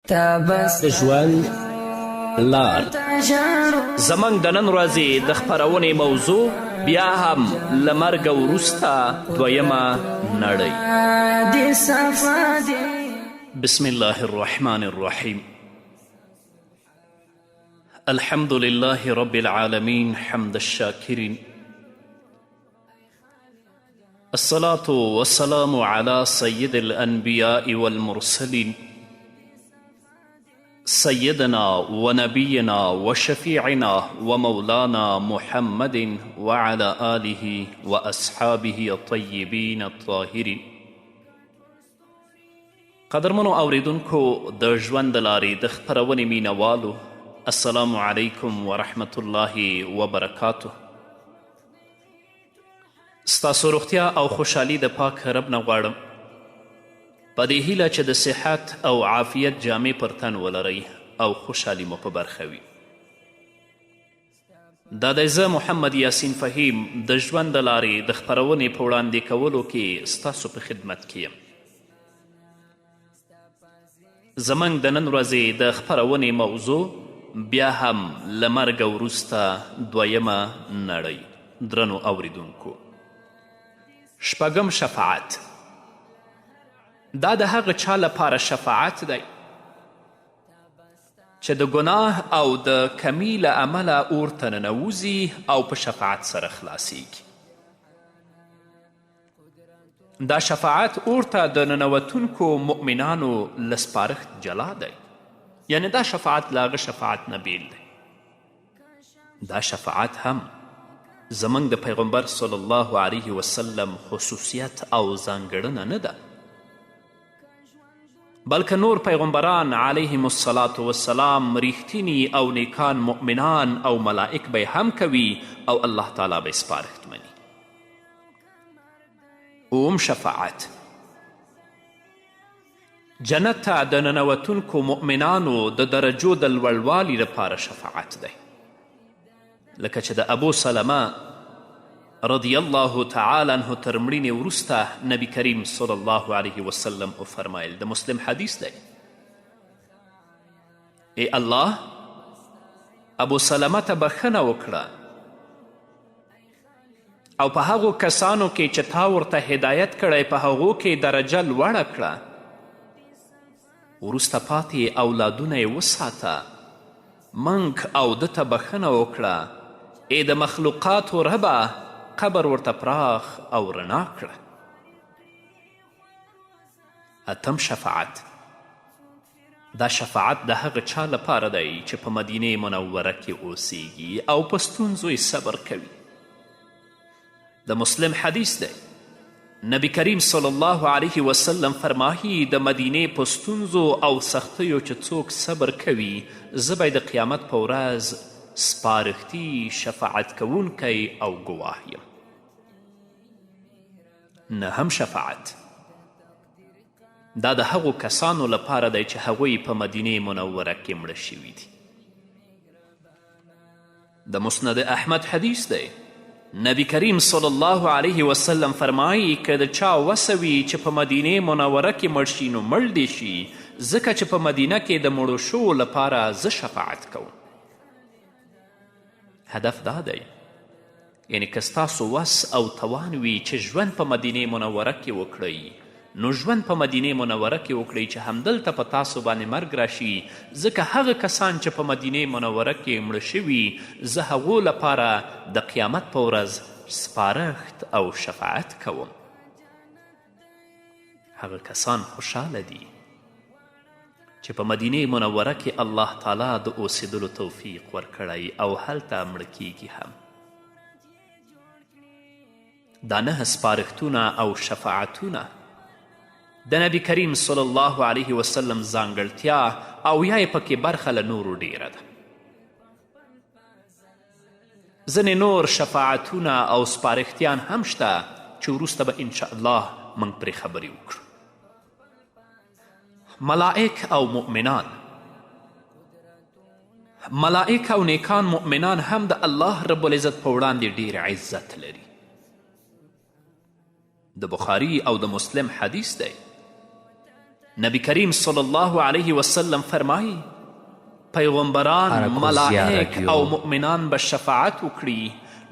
د ژوند لار. زموږ د نن ورځې د خپرونې موضوع بیا هم له مرګه وروسته دویمه نړۍ. بسم الله الرحمن الرحیم. الحمد لله رب العالمین حمد الشاکرین. الصلاة والسلام على سيد الأنبياء والمرسلين، سيدنا ونبينا وشفيعنا ومولانا محمد وعلى آله وأصحابه الطيبين الطاهرين. قدرمنو اوریدونکو، د ژوند د لارې د خپرونې مینوالو، السلام علیکم ورحمت الله وبرکاته. ستاسو روغتیا او خوشحالي د پاک رب نه غواړم، په دې هیله چې د صحت او عافیت جامې پر تن ولرئ او خوشحالي مو په برخه وي. دا دی زه محمد یاسین فهیم د ژوند د لارې د خپرونې په وړاندې کولو کې ستاسو په خدمت کې یم. زموږ د نن ورځې د خپرونې موضوع بیا هم له مرګه وروسته دویمه نړۍ. درنو اوریدونکو، شپږم شفاعت، دا د هغه چا لپاره شفاعت دی چې د ګناه او د کمی له امله اور ته ننوځي او په شفاعت سره خلاصیږي. دا شفاعت اور ته د ننوتونکو مؤمنانو له سپارښت جلا دی، یعنې دا شفاعت له هغه شفاعت نه بیل دی. دا شفاعت هم زموږ د پیغمبر صلی الله علیه وسلم خصوصیت او ځانګړنه نه ده، بلکه نور پیغمبران علیهم الصلاة والسلام رښتیني او نیکان مؤمنان او ملائک به هم کوي او الله تعالی به یې سپارښت مني. اوم شفاعت، جنت ته د ننوتونکو مؤمنانو د درجو د لوړوالي لپاره شفاعت دی، لکه چې د ابو سلمه رضی الله تعالی عنه تر مړینې وروسته نبی کریم صلی الله علیه وسلم وفرمایل، د مسلم حدیث دی: ای الله، ابو سلمه ته بښنه وکړه او په هغو کسانو کې چې تا ورته هدایت کړی په هغو کې درجه لوړه کړه، وروسته پاتې اولادونه یې وساته، موږ او ده ته بښنه وکړه، ای د مخلوقاتو ربه، قبر ورته پراخ او رڼا کړه. اتم شفاعت، دا شفاعت د هغه چا لپاره دی چې په مدینې منوره کې اوسیږي او په ستونزو یې صبر کوي. د مسلم حدیث دی، نبی کریم صلی الله علیه وسلم فرمایي: د مدینې په ستونزو او سختیو چې څوک صبر کوي، زه به د قیامت په ورځ سپارښتي شفاعت کوونکی او ګواه یم. نهم شفاعت، دا د هغو کسانو لپاره دی چې هغوی په مدینې منوره کې مړه شوي دي. د مسند احمد حدیث دی، نبی کریم صلی الله علیه وسلم فرمایي: که د چا وسه وي چې په مدینې منوره کې مړ شي نو مړ دې شي، ځکه چې په مدینه کې د مړو شوو لپاره زه شفاعت کوم. هدف دا دی، یعنې که ستاسو وس او توان وي چې ژوند په مدینې منوره کې وکړئ، نو ژوند په مدینې منوره کې وکړئ چې همدلته په تاسو باندې مرګ راشي، ځکه هغه کسان چې په مدینې منوره کې مړه شوي، زه هغو لپاره د قیامت په ورځ سپارښت او شفاعت کوم. هغه کسان خوشحاله دي چې په مدینې منوره کې الله تعالی د اوسېدلو توفیق ورکړی او هلته مړه کیږي هم. دا نهه سپارښتونه او شفاعتونه د نبی کریم صلی الله علیه وسلم ځانګړتیا او یا یې پکې برخه له نورو ډیره ده. ځینې نور شفاعتونه او سپارښتیان هم شته چې وروسته به انشاءالله موږ پرې خبرې وکړو. ملائک او مؤمنان، ملائک او نیکان مؤمنان هم د الله رب العزت په وړاندې ډیر عزت لري. د بخاري او د مسلم حدیث دی، نبی کریم صلی الله علیه وسلم فرمایي پیغمبران، اراکوزیا ملائک راډیو. او مؤمنان به شفاعت وکړي،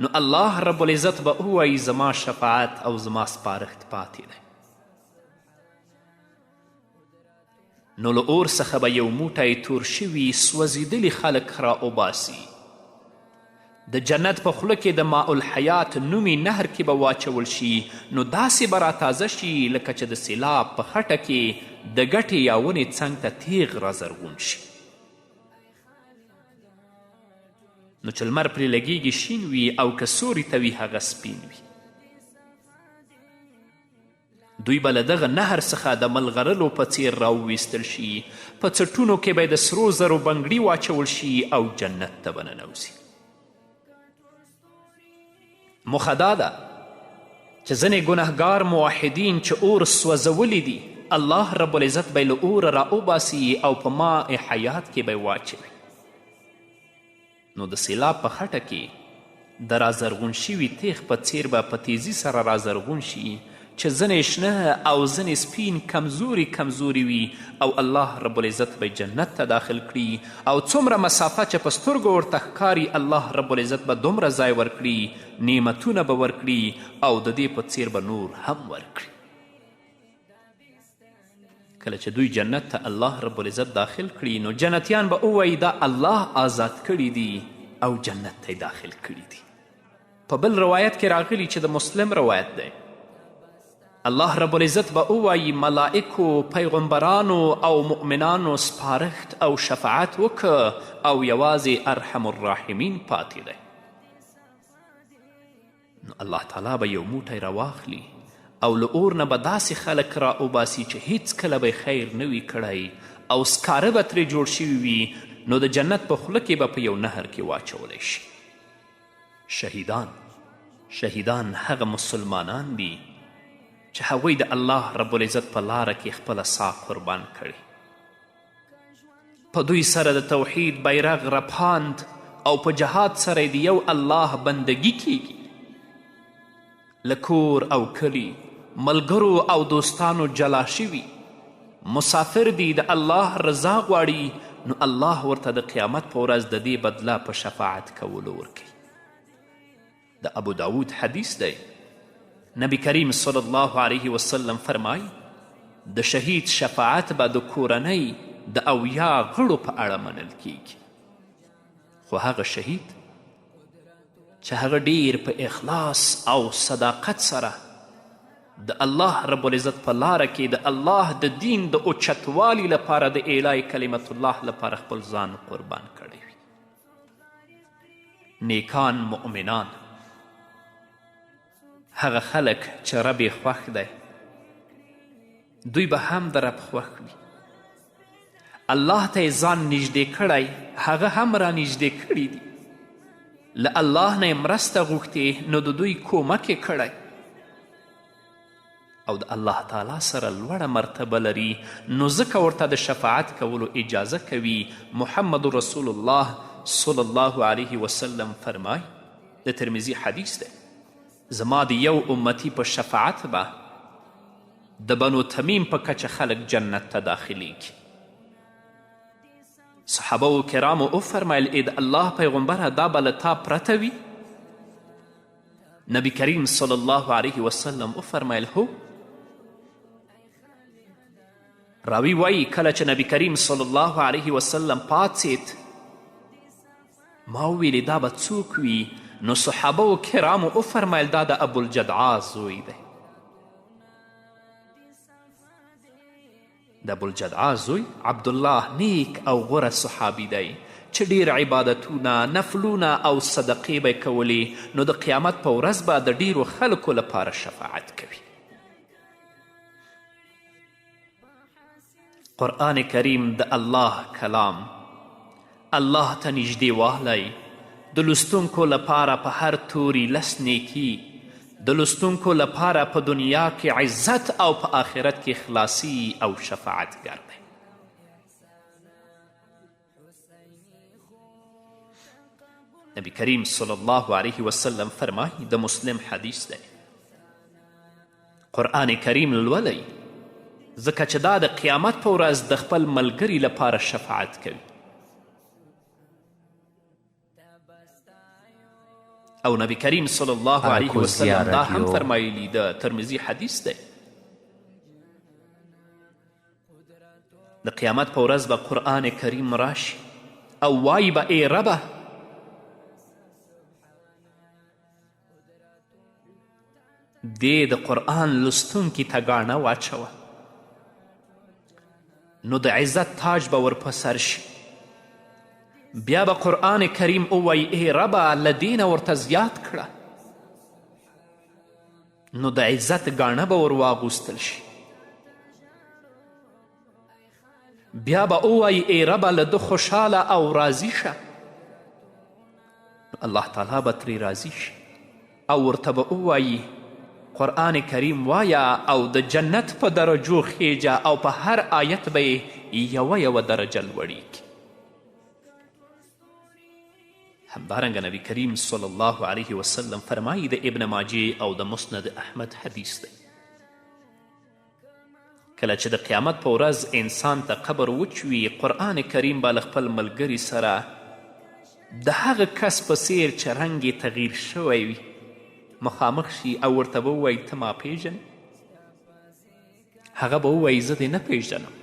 نو الله رب العزت به ووایي زما شفاعت او زما سپارښت پاتې دی. نو له اور څخه به یو موټی تور شوي سوځېدلي خلک را وباسي، د جنت په خوله کې د ماء الحیات نومي نهر کې به واچول شي، نو داسې به راتازه شي لکه چې د سیلاب په خټه کې د ګټې یا ونې څنګ ته تیغ رازرغون شي. نو چې لمر پرې لګیږي شین وي او که سوري ته وي هغه سپین وي. دوی به له دغه نهر څخه د ملغرلو په څیر راوویستل شي، په څټونو کې به د سرو زرو بنګړي واچول شي او جنت ته به ننوځي. موخه دا ده چې ځینې ګنهګار موحدین چې اور سوځولي دي، الله رب العزت به یې له اوره راوباسي او په ماء حیات کې به یې واچوي. نو د سیلاب په خټه کې د رازرغون شوي تیغ په څیر به په تیزي سره رازرغون شي چې ځینې شنه او ځینې سپین کمزوري کمزوري وي او الله رب العزت به جنت ته داخل کړي او څومره مسافه چې په سترګو ورته ښکاري الله رب العزت به دومره ځای ورکړي، نعمتونه به ورکړي او د دې په څیر به نور هم ورکړي. کله چې دوی جنت ته الله رب العزت داخل کړي نو جنتیان به ووایي دا الله آزاد کړي دي او جنت ته یې داخل کړي دي. په بل روایت کې راغلي چې د مسلم روایت دی، الله رب العزت به ووایي ملائکو، پیغمبرانو او مؤمنانو سپارښت او شفاعت وکړه او یوازې ارحم الراحمین پاتې دی. نو الله تعالی به یو موټی راواخلي او له اور نه به داسې خلک را وباسي چې هیڅکله به یې خیر نه وي کړی او سکاره به ترې جوړ شوي وي، نو د جنت په خوله کې به په یو نهر کې واچولی شي. شهیدان، شهیدان هغه مسلمانان دي چې هغوی د الله رب العزت په لاره کې خپله ساه قربان کړې. په دوی سره د توحید بیرغ رپاند او په جهاد سره د یو الله بندګي کیږي. له کور او کلي، ملګرو او دوستانو جلا شوي مسافر دي، د الله رضا غواړي، نو الله ورته د قیامت په ورځ د دې بدله په شفاعت کولو ورکوي. د ابو داود حدیث دی، نبی کریم صلی الله علیه وسلم فرمایي د شهید شفاعت به د کورنۍ د 70 غړو په اړه منل کیږي، خو هغه شهید چې هغه ډیر په اخلاص او صداقت سره د الله رب العزت په لاره کې د الله د دین د اوچتوالي لپاره د اعلای کلمت الله لپاره خپل ځان قربان کړی وي. نیکان مؤمنان هغه خلک چې رب یې خوښ دی، دوی به هم د رب خوښ وي. الله ته یې ځان نږدې کړی، هغه هم رانږدې کړي دي. له الله نه یې مرسته غوښتې، نو د دوی کومک یې کړی او د الله تعالی سره لوړه مرتبه لري، نو ځکه ورته د شفاعت کولو اجازه کوي. محمد رسول الله صلی الله علیه وسلم فرمای، د ترمذي حدیث دی، زما د یو امتي په شفاعت به د بنو تمیم په کچه خلک جنت ته داخلیږي. صحابه و کرامو وفرمیل، ای د الله پیغمبره، دا به له تا پرته وي؟ نبی کریم صلی الله علیه وسلم وفرمیل، هو. راوی وایي کله چې نبی کریم صلی الله علیه وسلم پاڅېد، ما وویلې دا به څوک وي؟ نو صحابه و کرامو وفرمیل، دا د ابوالجدعا زوی دی. د ابوالجدعا زوی عبدالله نیک او غوره صحابي دی چې ډیر عبادتونه، نفلونه او صدقې به یې کولې، نو د قیامت په ورځ به د ډیرو خلکو لپاره شفاعت کوي. قرآن کریم د الله کلام، الله ته نږدې والی، د لوستونکو لپاره په هر توري 10 نیکي، د لوستونکو لپاره په دنیا کې عزت او په آخرت کې خلاصي او شفاعتګر دی. نبی کریم صلی الله علیه وسلم فرمایي، د مسلم حدیث دی، قرآن کریم لولئ، ځکه چې دا د قیامت په ورځ د خپل ملګري لپاره شفاعت کوي. او نبی کریم صلی الله علیه اراکوزیا وسلم دا هم رادیو. فرمایلی، د ترمذي حدیث دی، د قیامت په ورځ به قرآن کریم راشي او وایي به ای ربه، دې د قرآن لوستونکي ته ګاڼه واچوه، نو د عزت تاج به ور په سر شي. بیا به قرآن کریم ووایي ای ربه، له دې نه ورته زیات کړه، نو د عزت ګاڼه به ور واغوستل شي. بیا به ووایي ای ربه، له ده خوشحاله او راضي شه. الله تعالی به ترې راضي شي او ورته به ووایي قرآن کریم وایه او د جنت په درجو خیجه، او په هر آیت به یې یوه یوه درجه لوړیږي. همدارنګه نبی کریم صلی الله علیه وسلم فرمایي، د ابن ماجه او د مسند احمد حدیث دی، کله چې د قیامت په ورځ انسان ته قبر وچوي، قرآن کریم به له خپل ملګري سره د هغه کس په څیر چې رنګ یې تغییر شوی وي مخامخ شي او ورته به ووایي ته ما پیژنې؟ هغه به ووایي زه دې نه پیژنم.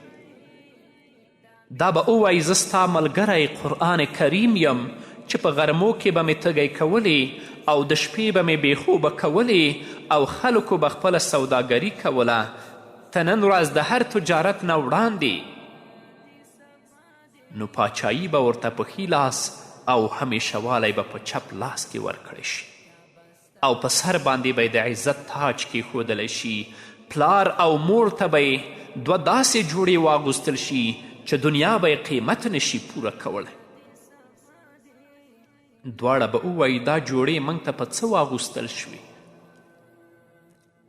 دا به ووایي زه ستا ملګری قرآن کریم یم چې په غرمو کې به مې تږی کولې او د شپې به مې بېخوبه کولې او خلکو به خپله سوداګري کوله، ته نن ورځ د هر تجارت نه وړاندې. نو پاچایی به ورته په ښي لاس او همیشهوالی به په چپ لاس کې ورکړی شي او په سر باندې به د عزت تاج کیښودلی شي. پلار او مور ته به یې دوه داسې جوړې واغوستل شي چې دنیا به یې قیمت نشي پوره کولی. دواړه به ووایي دا جوړې موږ ته په څه واغوستل شوې؟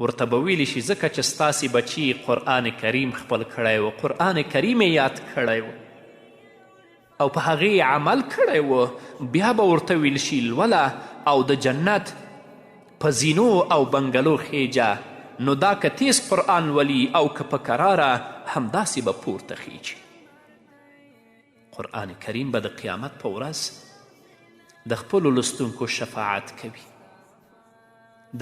ورته به ویلی شي ځکه چې ستاسې بچي قرآن کریم خپل کړی و، قرآن کریم یې یاد کړی و او په هغې یې عمل کړی و. بیا به ورته ویل شي لوله او د جنت په زینو او بنګلو خیجه، نو دا که تیز قرآن لولي او که په کراره همداسې به پورته خیږي. قرآن کریم به د قیامت په ورځ د خپلو لوستونکو شفاعت کوي.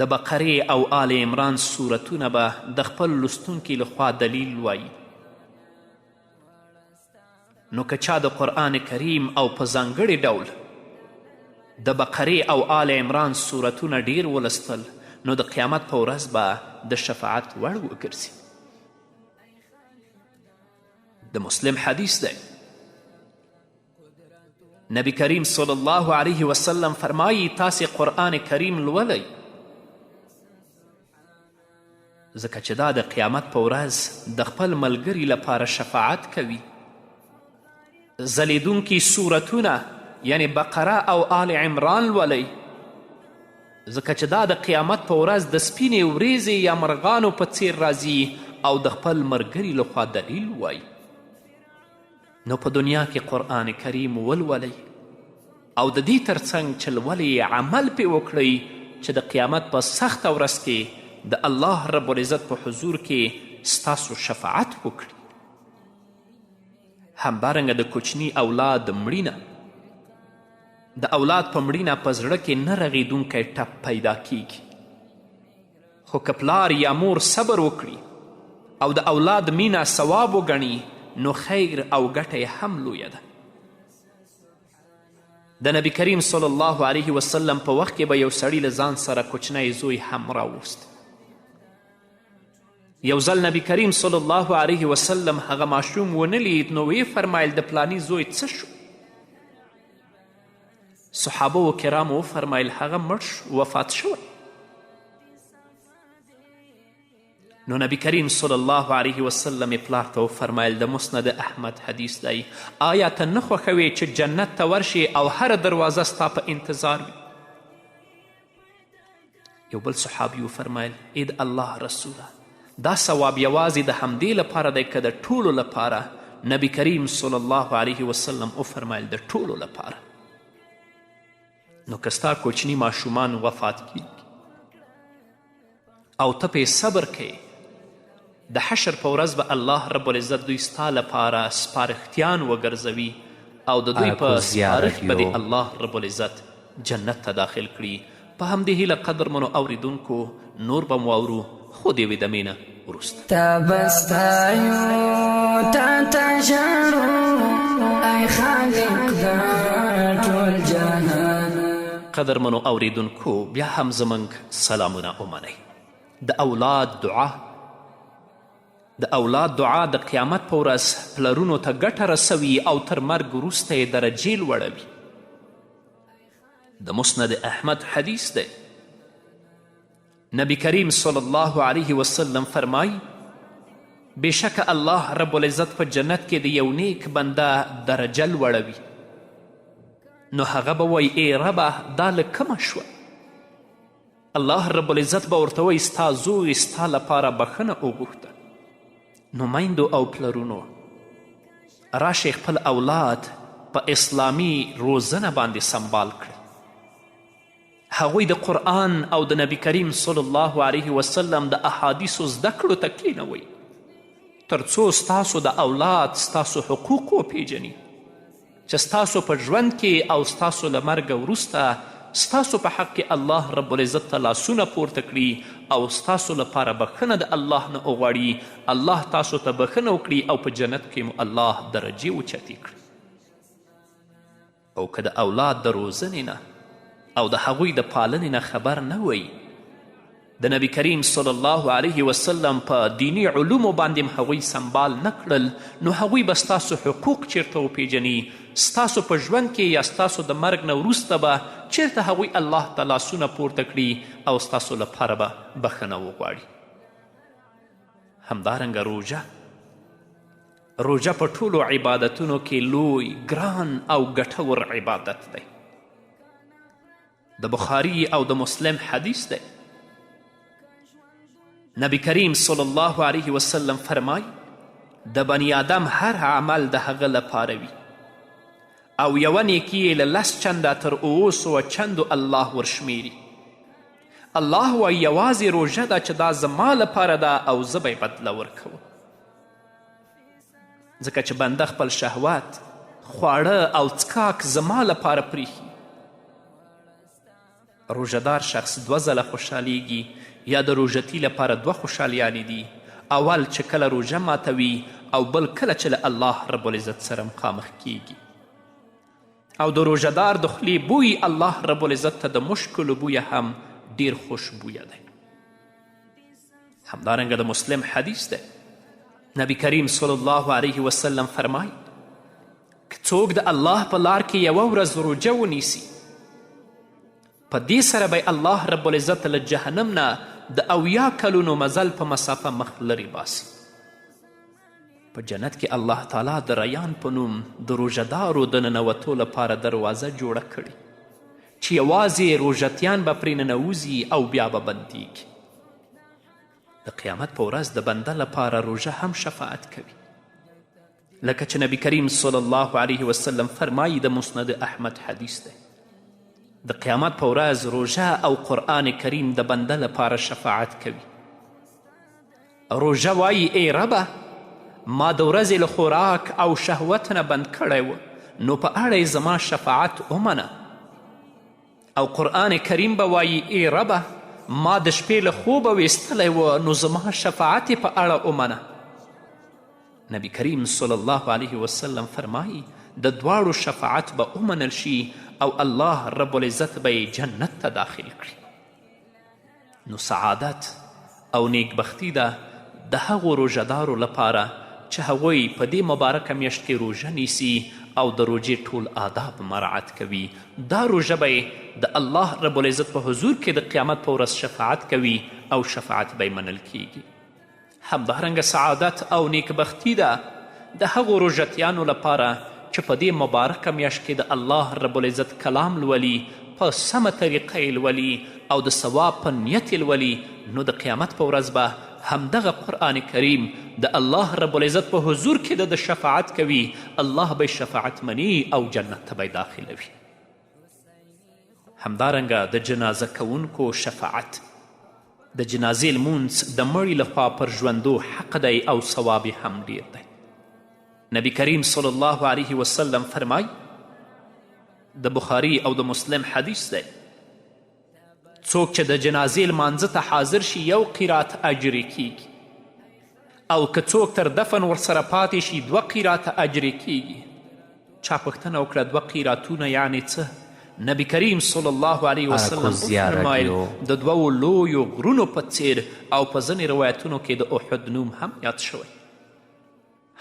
د بقرې او آل عمران سورتونه به د خپل لوستونکي لخوا دلیل وایي. نو که چا د قرآن کریم او په ځانګړي ډول د بقرې او آل عمران سورتونه ډیر ولوستل، نو د قیامت په ورځ به د شفاعت وړ وګرځي. د مسلم حدیث دی، نبی کریم صلی الله علیه وسلم فرمایي تاسې قرآن کریم لولئ، ځکه چې دا د قیامت په ورځ د خپل ملګري لپاره شفاعت کوي. ځلیدونکي سورتونه یعنی بقره او آل عمران لولئ، ځکه چې دا د قیامت په ورځ د سپینې وریځې یا مرغانو په څیر راځي او د خپل ملګري لخوا دلیل وایي. نو په دنیا کې قرآن کریم ولولئ او د دې ترڅنګ چې لولئ عمل پې وکړئ چې د قیامت په سخته ورځ کې د الله رب العزت په حضور کې ستاسو شفاعت وکړي. همدارنګه د کوچني اولاد مړینه، د اولاد په مړینه په زړه کې نه رغېدونکی ټپ پیدا کیږي، خو که پلار یا مور صبر وکړي او د اولاد مینه ثواب وګڼي، نو خیر او ګټه یې هم لویه ده. د نبی کریم صلی الله علیه وسلم په وخت کې به یو سړي له ځان سره کوچنی زوی هم راوست. یو ځل نبی کریم صلی الله علیه وسلم هغه ماشوم ونه لید، نو ویې فرمایل د پلاني زوی څه شو؟ صحابه و کرامو وفرمایل هغه مړ شو، وفات شوی. نو نبی کریم صلی الله علیه وسلم یې پلار ته وفرمایل، د مسند احمد حدیث دی، آیا ته نه خوښوې چې جنت ته ورشې او هره دروازه ستا په انتظار وي؟ یو بل صحابي وفرمایل ای د الله رسوله، دا ثواب یوازې د همدې لپاره دی که د ټولو لپاره؟ نبی کریم صلی الله علیه وسلم وفرمایل د ټولو لپاره. نو که ستا کوچني ماشومان وفات کیږي او ته پې صبر کوې، د حشر په ورځ به الله رب العزت دوی ستا لپاره سپارښتیان وګرځوي او د دوی په اراکوزیا سپارښت به راډیو. دې الله رب العزت جنت ته داخل کړي. په همدې هیله قدرمنو اوریدونکو نور به مو واورو خو د یوې دمې نه وروسته. تا به ستایو تا ته ژاړو ای خالق د ټول جهان. قدرمنو اوریدونکو بیا هم زموږ سلامونه ومنئ. د اولاد دعا د اولاد دعا د قیامت په ورځ پلرونو ته ګټه رسوي او تر مرګ وروسته یې درجې لوړوي. د مسند احمد حدیث دی، نبی کریم صلی الله علیه وسلم فرمایی: بېشکه الله رب العزت په جنت کې د یو نیک بنده درجه لوړوي. نو هغه به وایي: ای ربه، دا له کومه شوه؟ الله رب العزت به ورته وایي: ستا زوی ستا لپاره بښنه وغوښته. نو میندو او پلرونو، راشئ خپل اولاد په اسلامي روزنه باندې سمبال کړئ. هغوی د قرآن او د نبی کریم صلی الله علیه وسلم د احادیثو زده کړو ته کینوئ، تر څو ستاسو د اولاد ستاسو حقوق وپیژني، چې ستاسو په ژوند کې او ستاسو له مرګه وروسته ستاسو په حق کې الله رب العزت ته لاسونه پورته کړي او ستاسو لپاره بښنه د الله نه وغواړي، الله تاسو ته بښنه وکړي او په جنت کې مو الله درجې اوچتې کړي. او که د اولاد د روزنې نه او د هغوی د پالنې نه خبر نه وئ، د نبی کریم صلی الله علیه وسلم په دیني علومو باندې هم هغوی سمبال نه کړل، نو هغوی به ستاسو حقوق چیرته وپیژني؟ ستاسو په ژوند کې یا ستاسو د مرګ نه وروسته به چیرته هغوی الله ته لاسونه پورته کړي او ستاسو لپاره به بښنه وغواړي؟ همدارنګه روژه. روژه په ټولو عبادتونو کې لوی، ګران او ګټور عبادت دی. د بخاري او د مسلم حدیث دی، نبی کریم صلی الله علیه وسلم فرمای: د بني آدم هر عمل د هغه لپاره وي او یوه نیکي یې له 10 چنده تر 700 چندو الله ورشمیري. الله وایي: یوازې روژه ده چې دا زما لپاره ده او زه به یې بدله ورکوم. ځکه چې بنده خپل شهوت، خواړه او څکاک زما لپاره پریښي. روژهدار شخص 2 ځله خوشحالیږي، یا د روژتي لپاره 2 خوشحالیانې دي: اول چې کله روژه ماتوي، او بل کله چې له الله رب العزت سره مخامخ کیږي. او د روژهدار د خولې بوی الله رب العزت ته د مشکو له بویه هم ډیر خوشبویه دی. همدارنګه د مسلم حدیث دی، نبی کریم صلی الله علیه وسلم فرمایي: که څوک د الله په لار کې یوه ورځ روژه ونیسي، په دې سره به الله رب العزت له جهنم نه د 70 کلونو مزل په مسافه مخ لرې باسي. په جنت کې الله تعالی د ریان په نوم د روژهدارو د ننوتو لپاره دروازه جوړه کړې چې یوازې روژتیان به پرې ننوځي او بیا به بندیږي. د قیامت په ورځ د بنده لپاره روژه هم شفاعت کوي، لکه چې نبی کریم صلی الله علیه وسلم فرمایي، د مسند احمد حدیث دی: د قیامت په ورځ روژه او قرآن کریم د بنده لپاره شفاعت کوي. روژه وایي: ای ربه، ما د ورځې له خوراک او شهوت نه بند کړی و، نو په اړه یې زما شفاعت ومنه. او قرآن کریم به وایي: ای ربه، ما د شپې له خوبه ویستلی و، نو زما شفاعت یې په اړه ومنه. نبی کریم صلی الله علیه وسلم فرمایي: د دواړو شفاعت به ومنل شي او الله رب العزت به یې جنت ته داخل کړي. نو سعادت او نیکبختي ده د هغو روژهدارو لپاره چې هغوی په دې مبارکه میاشت کې روژه نیسي او د روژې ټول آداب مراعت کوي. دا روژه به یې د الله رب العزت په حضور کې د قیامت په ورځ شفاعت کوي او شفاعت به یې منل کیږي. همدارنګه سعادت او نیکبختي ده د هغو روژتیانو لپاره چې په دې مبارکه میاشت کې د الله رب العزت کلام لولي، په سمه طریقه یې لولي او د ثواب په نیت یې لولي، نو د قیامت په ورځ به همدغه قرآن کریم د الله رب العزت په حضور کې د ده شفاعت کوي، الله به یې شفاعت مني او جنت ته به یې داخلوي. همدارنګه د جنازه کوونکو شفاعت. د جنازې لمونځ د مړي لخوا پر ژوندو حق دی او ثواب یې هم ډیر دی. نبی کریم صلی الله علیه وسلم فرمای، د بخاري او د مسلم حدیث دی، څوک چې د جنازې لمانځه ته حاضر شي یو قیرات اجر یې کیږي، او که څوک تر دفن ورسره پاتې شي 2 قیراته اجر یې کیږي. چا پوښتنه وکړه 2 قیراتونه یعنې څه؟ نبی کریم صلی الله علیه وسلم وفرمایل د دوو لویو غرونو په څیر، او په ځینې روایتونو کې د احد نوم هم یاد شوی.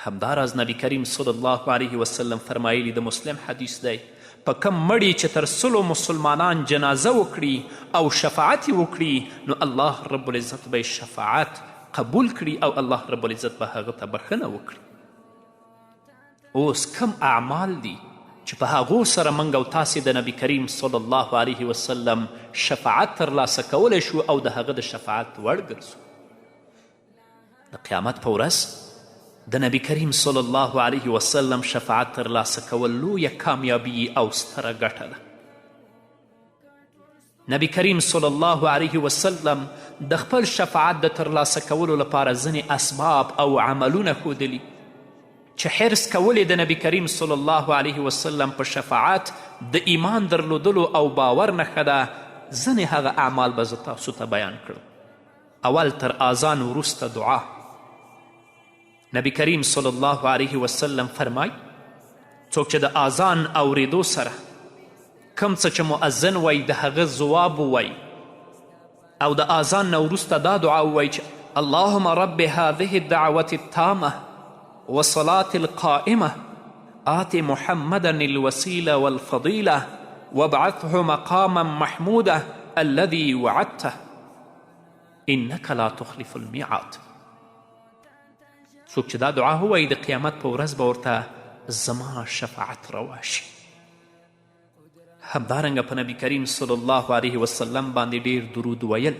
همداراز نبی کریم صلی الله علیه وسلم فرمایلی، د مسلم حدیث دی، په کم مړي چې تر 100 مسلمانان جنازه وکړي او شفاعت یې وکړي نو الله رب العزت به یې شفاعت قبول کړي او الله رب العزت به هغه ته بښنه وکړي. اوس کم اعمال دي چې په هغو سره موږ او تاسې د نبی کریم صلی الله علیه وسلم شفاعت ترلاسه کولی شو او د هغه د شفاعت وړ ګرځو؟ د قیامت په ورځ د نبی کریم صلی الله علیه وسلم شفاعت ترلاسه کول لویه کامیابي او ستره ګټه ده. نبی کریم صلی الله علیه وسلم د خپل شفاعت د ترلاسه کولو لپاره ځینې اسباب او عملونه ښودلي چې حرص کول د نبی کریم صلی الله علیه وسلم په شفاعت د ایمان درلودلو او باور نښه ده. ځینې هغه اعمال به زه تاسو ته بیان کړم. اول تر آذان وروسته دعا. نبی کریم صلی الله علیه وسلم فرمای، څوک چې د آذان اوریدو سره کوم څه چې مؤذن وایي د هغه ځواب ووایي او د آذان نه وروسته دا دعا ووایي چې اللهم رب هذه الدعوة التامة والصلاة القائمة آت محمدا الوسيلة والفضيلة وابعثه مقاما محمودا الذي وعدته انک لا تخلف المیعاد. څوک چې دا دعا ووایي د قیامت په ورځ به ورته زما شفاعت روا شي. همدارنګه په نبی کریم صلی الله علیه وسلم باندې ډیر درود ویل.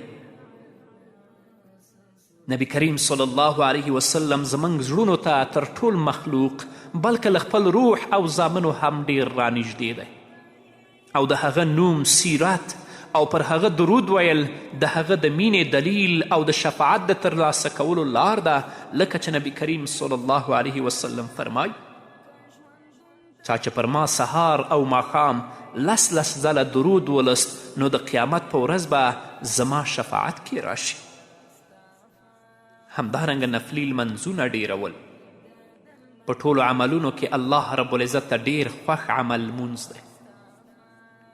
نبی کریم صلی الله علیه وسلم زموږ زړونو ته تر ټول مخلوق بلکې له خپل روح او زامنو هم ډیر رانږدې دی، او د هغه نوم، سیرت او پر هغه درود ویل د هغه د مینې دلیل او د شفاعت د ترلاسه کولو لار ده، لکه چې نبی کریم صلی الله علیه وسلم فرمای، چا چې پر ما سهار او ماښام لس لس ځله درود ولست نو د قیامت په ورځ به زما شفاعت کې راشي. همدارنګه نفلي لمنځونه ډیرول. په ټولو عملونو کې الله رب العزت ته ډیر خوښ عمل لمونځ دی.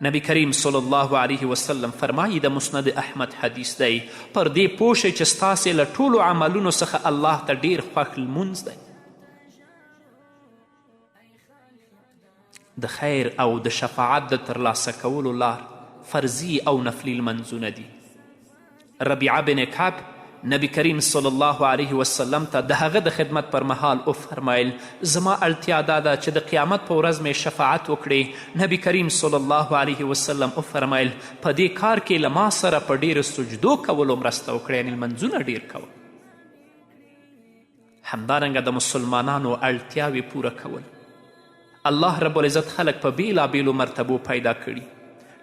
نبی کریم صلی الله علیه وسلم فرمایي، د مسند احمد حدیث دی، پر دې پوه شئ چې ستاسې له ټولو عملونو څخه الله ته ډیر خوښ لمونځ دی. د خیر او د شفاعت د ترلاسه کولو لار فرضي او نفلي لمنځونه دي. ربیعه بن کعب نبی کریم صلی الله علیه وسلم ته د هغه د خدمت پر مهال وفرمایل، زما اړتیا دا ده چې د قیامت په ورځ مې شفاعت وکړې. نبی کریم صلی الله علیه وسلم وفرمایل، په دې کار کې له ما سره په ډېرو سجدو کولو مرسته وکړه، یعنې لمنځونه ډېر کوه. همدارنګه د مسلمانانو اړتیاوې پوره کول. الله رب العزت خلک په بیلابیلو مرتبو پیدا کړي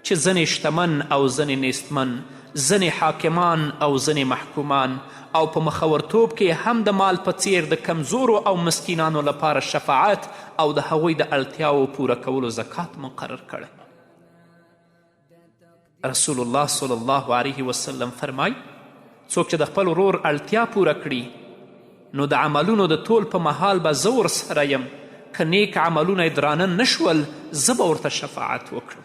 چې ځینې شتمن او ځینې نیستمن، ځینې حاکمان او ځینې محکومان، او په مخورتوب کې هم د مال په څیر د کمزورو او مسکینانو لپاره شفاعت او د هغوی د اړتیاوو پوره کولو زکات مقرر کړی. رسول الله صلی الله علیه وسلم فرمای، څوک چې د خپل ورور اړتیا پوره کړي نو د عملونو د تول په مهال به زه ورسره یم، که نیک عملونه یې درانه نه شول زه به ورته شفاعت وکړم.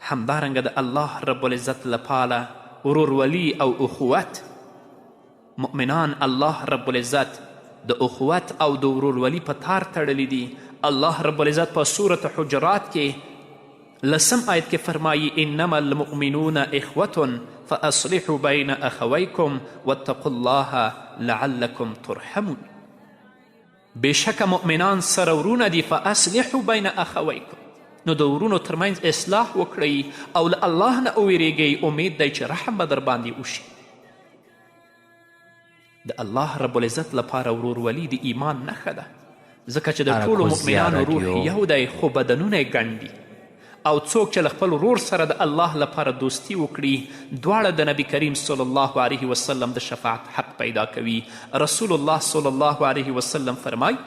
همدارنګه د الله رب العزت لپاره ورورولي او اخوت. مؤمنان الله رب العزت د اخوت او د ورورولي په تار تړلي دي. الله رب العزت په سورة حجرات کې لسم آیت کې فرمایي، انما المؤمنون اخوة فاصلحوا بین اخویکم واتقوا الله لعلکم ترحمون. بېشکه مؤمنان سره ورونه دي، فاصلحوا بین اخویکم، نو د ورونو ترمنځ اصلاح وکړئ او له الله نه وویریږئ، امید دی چې رحم به درباندې وشي. د الله رب العزت لپاره ورورولي د ایمان نښه ده، ځکه چې د ټولو مؤمنانو روح یو دی خو بدنونه یې ګڼ دي. او څوک چې له خپل ورور سره د الله لپاره دوستي وکړي، دواړه د نبي کریم صلی الله علیه وسلم د شفاعت حق پیدا کوي. رسول الله صلی الله علیه وسلم فرمایي: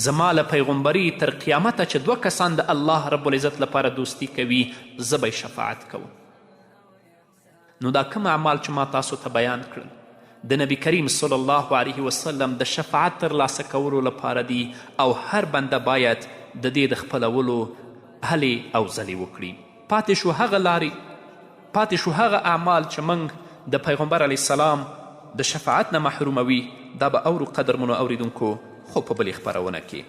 زما له پیغمبري تر قیامته چې دوه کسان د الله رب العزت لپاره دوستي کوي، زه به یې شفاعت کوم. نو دا کوم اعمال چې ما تاسو ته بیان کړل، د نبی کریم صلی الله علیه وسلم د شفاعت ترلاسه کولو لپاره دي او هر بنده باید د دې د خپلولو هلې او ځلې وکړي. پاتې شو هغه لارې، پاتې شو هغه اعمال چې موږ د پیغمبر علیه السلام د شفاعت نه محروموي، دا به اورو قدرمنو اوریدونکو، خو په بلې خپرونه کې.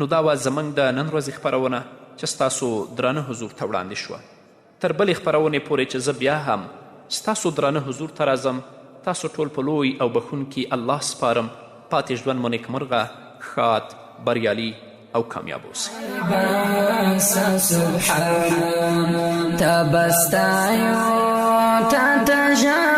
نو دا وه زموږ د نن ورځې خپرونه چې ستاسو درانه حضور ته وړاندې شوه. تر بلې خپرونې پورې چې زه بیا هم ستاسو درانه حضور ته راځم، تاسو ټول په لوی او بښونکي الله سپارم. پاتې ژوند مو نیکمرغه، ښاد، بریالي او کامیاب اوسئ. سبحان تبستایو تا ته.